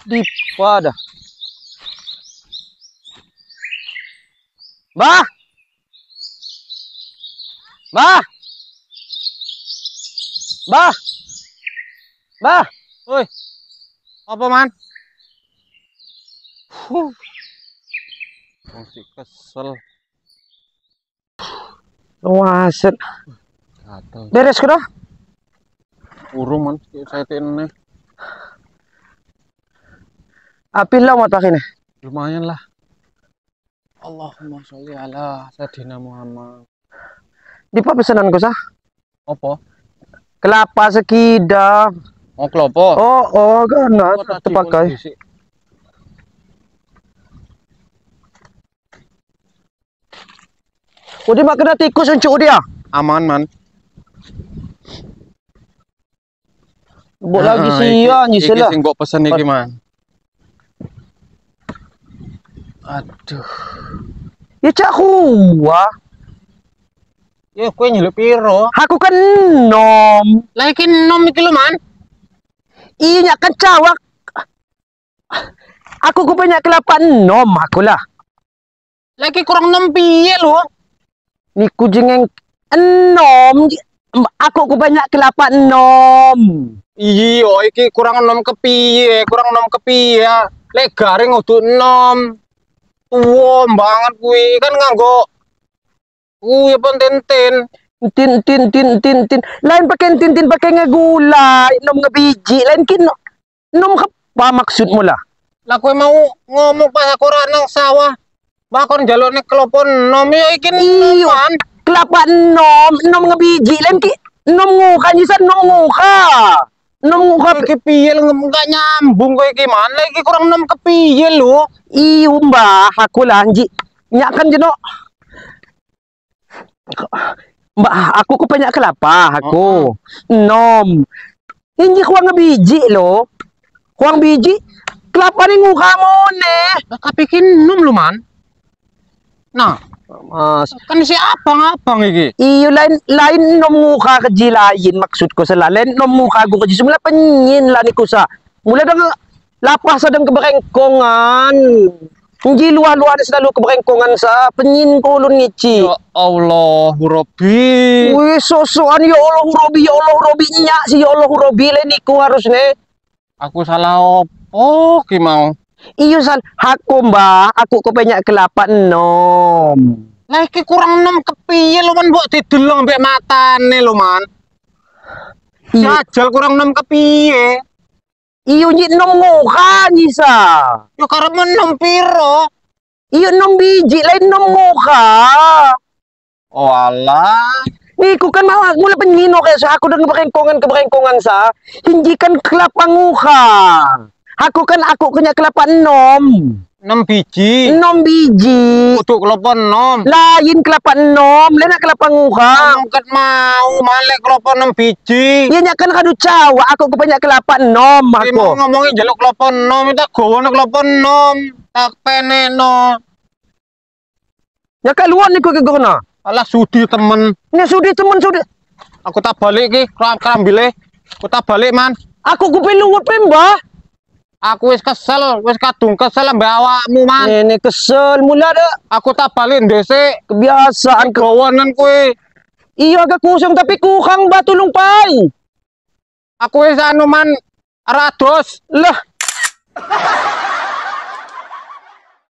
Di pada. Bah. Bah. Bah. Bah. Woi. Apa, Man? Huh. Masih kesel. Waset. Beres kuda? Urung, Man. Saya tene. Apil lah mat pakai nih. Lumayan lah. Allahumma sholli ala Sayyidina Muhammad. Di apa pesanan kau sah? Apa? Kelapa sekida. Oh, kelapa. Oh, oh, karena terpakai. Oh, dia mak kena tikus untuk dia. Aman, Man. Buat lagi sia ni salah. Iki sing mbok pesen iki, Man. Aduh. Ya cak kuah. Ya kowe nyeluk piro? Aku kan nom. Lah iki nom iki lho, Man. Iya kan cawak. Aku ku banyak kelapa nom aku lah. Lah iki kurang nom piye lho? Niku jengeng enom. Aku ku banyak kelapa nom. Iya, iki kurang nom kepiye? Kurang nom kepiye? Lek garing kudu nom. Tuwa banget kuwi kan nganggo kuwi apa tintin. Tin tin tin tin tin. Lain pakai tin tin pakai ngegula, nom ngebiji, lain kin nom apa maksudmu lah? Lah kowe mau ngomong pas aku ora nang sawah. Bakon njalukne kelapa nom ya iki iya, kelapa nom, nom ngebiji, lain ki nom nguka nyisan nom nguka. Nom nguka iki piye enggak nyambung kowe iki mana iki kurang nom kepiye lho? Iya mbah, aku lah anji. Nyak kan jeno. Mbah, aku ku banyak kelapa aku. Nom. Ini kurang ngebiji lho. Kurang biji kelapa ni nguka mone. Lah tapi ki nom lho, Man. Nah, Mas. Kan si abang-abang iki. Iya lain lain nom nguka keji lain maksudku salah. Lain nom nguka aku keji semula penyin lah niku sa. Mula dang lapah sedang keberengkongan. Nji luah-luah selalu keberengkongan sa penyin kulun ngici. Ya Allah, Robbi. Wih, sosokan ya Allah Robbi, ya Allah Robbi nyak si ya Allah Robbi lain niku harusnya. Aku salah opo ki mau? Iya sal, aku mbah, aku kebanyak kelapa nom. Lah iki kurang nom kepiye lho Man, mbok didelok mbek matane lho Man. Jajal kurang nom kepiye? Iyo nyi nom nguka nyisa. Yo karepmu nom piro? Iyo nom biji lain nom nguka. Oh alah. Niku kan mau mulai penyino kayak so aku dan keberengkongan sa. Hinjikan kelapa nguka. Aku kan aku kena kelapa nom. 6 biji. 6 biji. Kudu kelapa nom. Lain kelapa nom, lain kelapa nguka. Mungkin mau malek kelapa 6 biji. Iya nyak kan kadu cawa, aku kebanyak kelapa nom aku. Mau ngomongin jaluk kelapa nom, tak gowono kelapa nom, tak peneno. Ya kaluan niku ke gono. Alah sudi temen. Ini sudi temen sudi. Aku tak balik ki, kerambile. Aku tak balik, Man. Aku kupin luwut pe, Mbah. Aku wis kesel, wis kadung kesel mbak awakmu, Man. Ini kesel mula dek. Aku tak balik ndesik. Kebiasaan gawanan kowe. Iya agak kusung tapi kurang batu lumpai. Aku wis anu Man, rados. Lah.